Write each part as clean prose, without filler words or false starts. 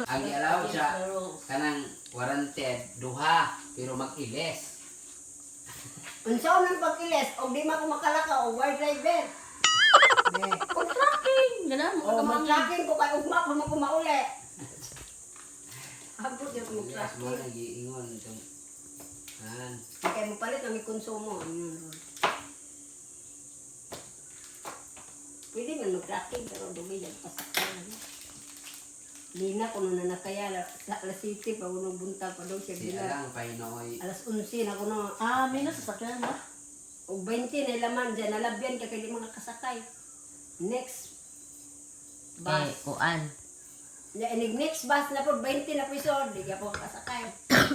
Ang gialaw siya kanang warranted duha pero mag-iles. Unsa man pag-iles og di man ko makalakaw og wire driver. Ne. Tracking! Ganun, mga O kamangin. mag-tracking ko kay ugma pa man ko mauli. Abot yung Iles mo mag-tracking. na giingon itong han. Kay mo palit ang konsumo. Ano. Pwede man mag-tracking pero dugay yan pasakyan. Lina kuno na nakaya sa alas 7 pa kuno buntag pa daw siya Si gila. alang pahinooy. Alas 11 na kuno. Ah, may nasasakyan na. Og 20 na laman dyan, nalabyan ka kay di makakasakay. Next Eh, bus. kuan. Ya, inig next bus na po, 20 na po isod, di ka po kakasakay.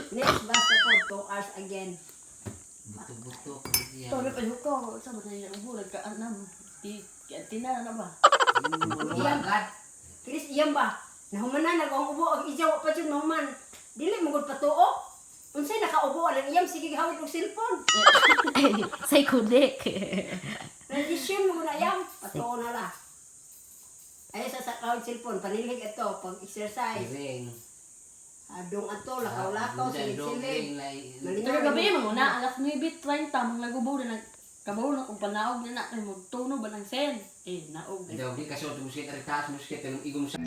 Next bus na po, 2 hours again. Buto-buto ko siya. Ito, pa ko. Sa mga niya ubo, nagkaanam. Di, tina na ba? Lumagat. Chris, iyan ba? Nahuman na, nag-ang ubo, ang ijaw pa dyan, nahuman. Dili, mugod patuo. Unsay nakaubo, alang iyam, sige gahawid og cellphone. Say kudik. Transition mo na iyam, patuo na la. Ay, sa sakawid cellphone, panilig ito, pag-exercise. Piring. Adong ato, lakaw-lakaw, silid-silid. Malingaw. Pero gabi mo na, alas 9:30, mga nagubo na nag kabaw na kung panaog na na, kay magtuno ba ng sen? Eh, naog. Daw di kaso musket ari taas musket anong igom sa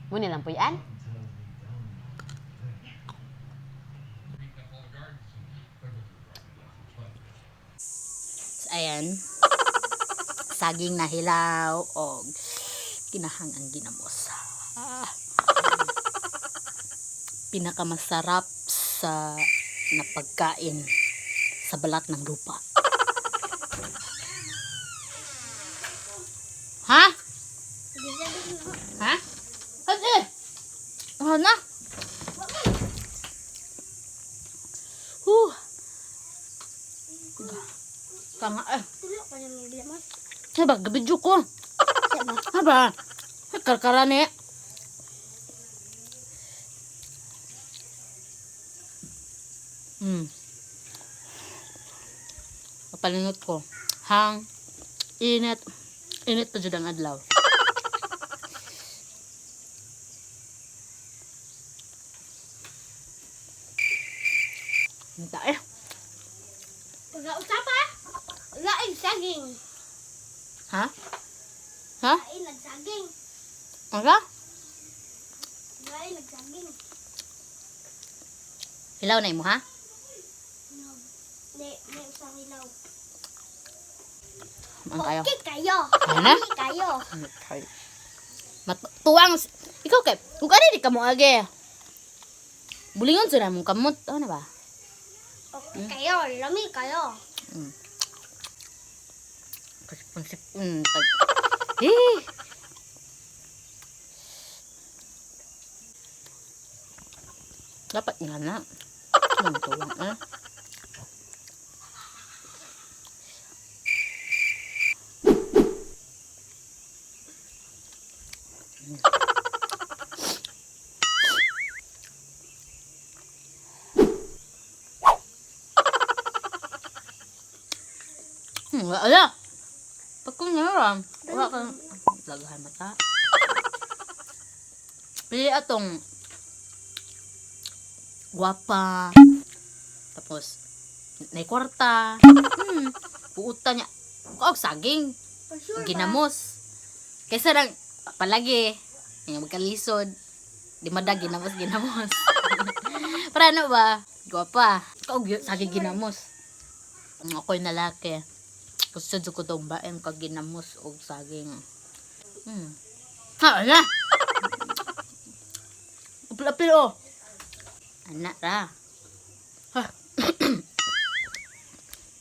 Muna lang po yan. So, ayan. Saging na hilaw og kinahang ang ginamos. Ah. Pinakamasarap sa na pagkain sa balat ng lupa. Ha? Ha? Ate! Ano na? Huh. Kanga eh. Haba, gabidyo ko. Haba. Karkarane. Papalingot ko. Hang. Init. Init pa jud ang adlaw. Unta eh. Pag-usapa, laing saging. Ha? Ha? Laing nagsaging. Ano? Laing nagsaging. Hilaw na imo ha? No. Di, may usang ilaw. Ang kayo. Okay kayo. Ano na? Okay kayo. Matuwang ikaw kay kung ano di ka mo age. Bulingon sa mong kamot ano ba? Okay kayo. Lami kayo. Kasipon-sip tag. Eh. Dapat nga na. Ang tuwang eh. Wala. Pag kunyara, wala kang lagahan mata. Pili atong gwapa. Tapos, may kwarta. Puutan niya. Kaog saging. Sure ba? Ginamos. Kaysa lang, palagi. Nga magkalisod. Di madag, ginamos, ginamos. Para ano ba? Gwapa. Kaog saging ginamos. Ang ako'y nalaki. Gusto jud ko tong baen kag ginamos og saging. Ha, ala. Apil-apil oh. Ana ra. Ha.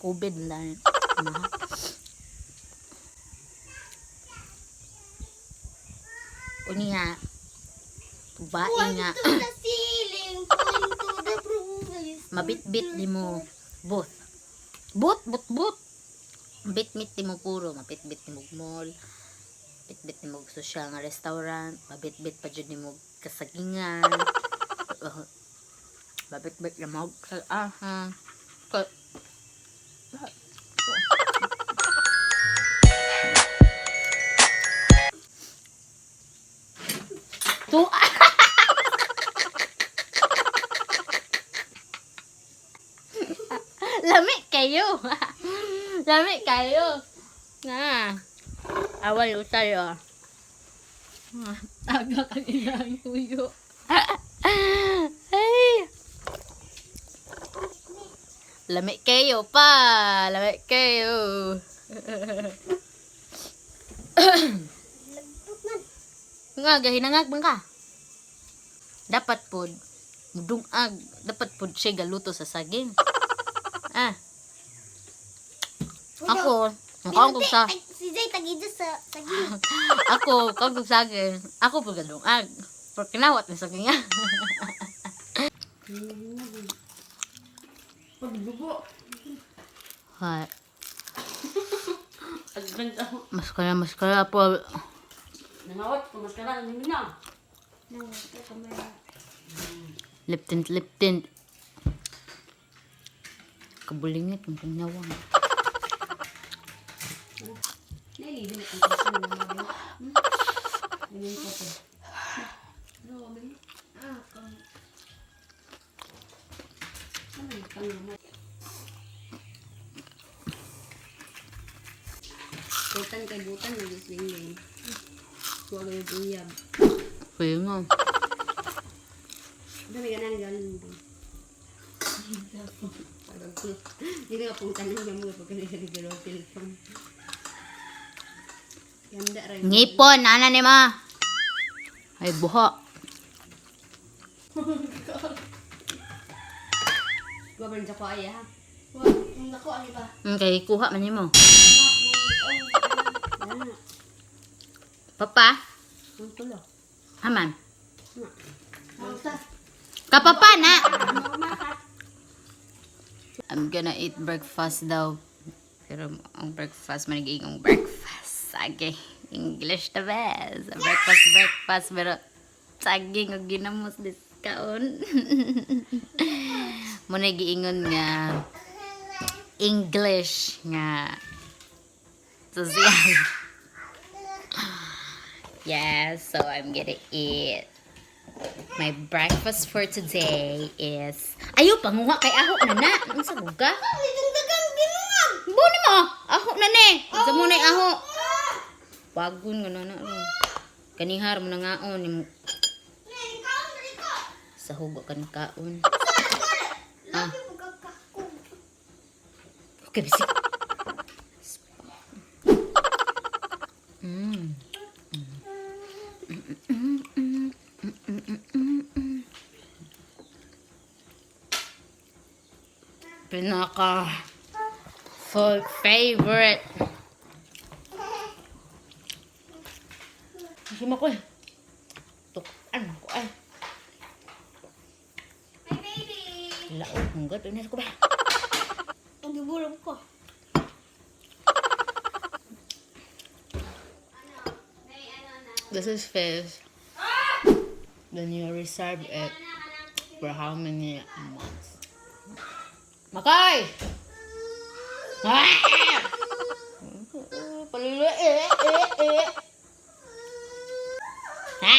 COVID na. Maha. Unya. Bae Point nga. to the ceiling. Point to the breeze. Mabitbit ni mo both. Both, both, both. Bitbit ni mo puro, mabitbit ni mo mall, bitbit ni mo social nga restaurant, mabitbit pa jud ni mo kasagingan. Mabitbit ni mo aha. Ka Tu Lami kayo. Lami kayo. Na. Awal usay oh. Aga kanina ang tuyo. Ay. Lami kayo pa. Lami kayo. Nga, gahinangag man ka. Dapat pod, mudungag. Dapat pod siya galuto sa saging. Ah. Ako, mukhang kong sa... Ay, si Zay tagida sa saging. Ako, kung kong saging. Ako po gadungag. Pero kinawat na saging ah. Pagdugo. Hay, Advent ako. mas kaya po. Nangawat, kumaskara, ang na. Lip tint, lip tint. Kabulingit, ang pangyawang. Nailibin ang kasi ng mga. Ganyan ko to. Ah, kang. Ano yung kang lumay? Butan kay butan na Diyos ning. Huwag kayo uyab. Kaya nga. Dami ka nang galing doon. Hindi ka pong tanong niya mo pag nagigilo ang telephone. Ganda rin. Ngipon, ana ni ma. Ay, buha. Gua ba sa ay ha? Wa, ang dako ani ba? Okay, kuha man nimo. Papa, Ang tulo. aman. Basta. Kapapa na. I'm gonna eat breakfast daw. Pero ang breakfast, maniging breakfast. Saging. English the best. Breakfast, breakfast. Pero saging og ginamos this kaon. Muna giingon nga English nga social. Yeah, so I'm gonna eat. My breakfast for today is... Ayo, panguha kay aho na na. Ang sabog ka? Nagdagang ginungag. Buni mo! Aho na ni! Sa mo na aho. Wagon nga na na. ron. Kanihar mo na ngaon. Sa hugo ka ng kaon. Ah. Okay, bisik. Mm. Pinaka for favorite. Gusto mo ko eh. Tukan ko eh. My baby. Laot mong gad. Unas ko ba? Ang gibulong ko. This is fish. Then you reserve it for how many months? Makay! Ah! Palilo eh eh eh. Ha?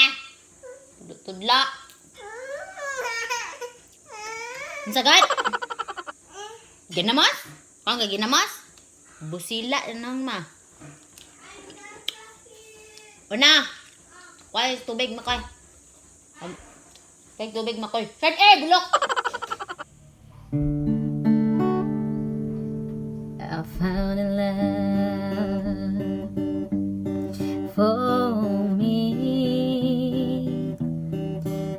Tudla. Ang sagat? Ginamas? Kang ginamas? Busila na nang ma. Una. Kuha tubig makoy. Kay tubig makoy. Shirt eh, bulok. I found a love for me.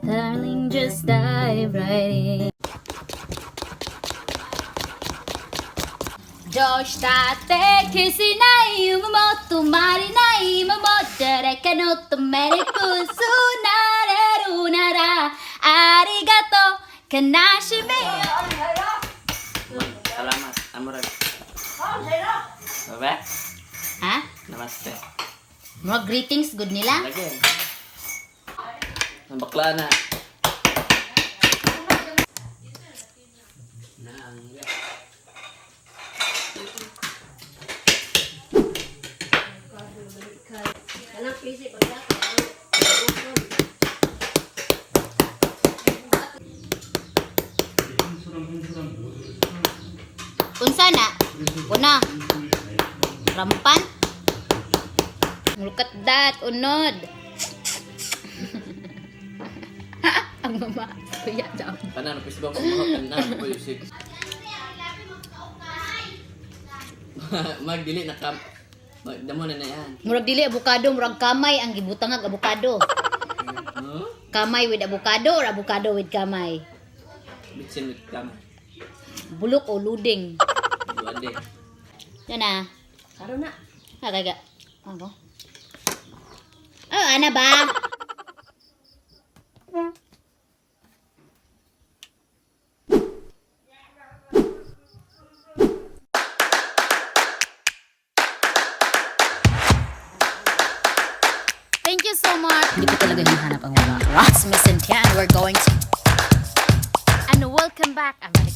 Darling, just dive right in. どうしたって消せない夢も止まれない今も誰かのためにくすなれるならありがとう悲しみを Salamat. Amorag. Baba? Ha? Namaste. Mga greetings good nila? Lagi. Ang bakla na. Nang. Kanang pisi pagdako. Rampan. Look at that, unod. Ang mama, kuya daw. Tanan, pwes ba ko mga tanan? Uy, six. Magdili na kam. Damo na na yan. Murag dili abukado, murag kamay ang gibutangag abukado. Huh? Kamay with abukado or abukado with kamay? Bitsin with kamay. Bulok o luding. Duwade. Yan na. Karon na. Ah, kaya. Ano? Oh, ana ba? Thank you so much. Hindi ko talaga hinahanap ang mga Ross Miss Cynthia and we're going to. And welcome back. Ah, balik.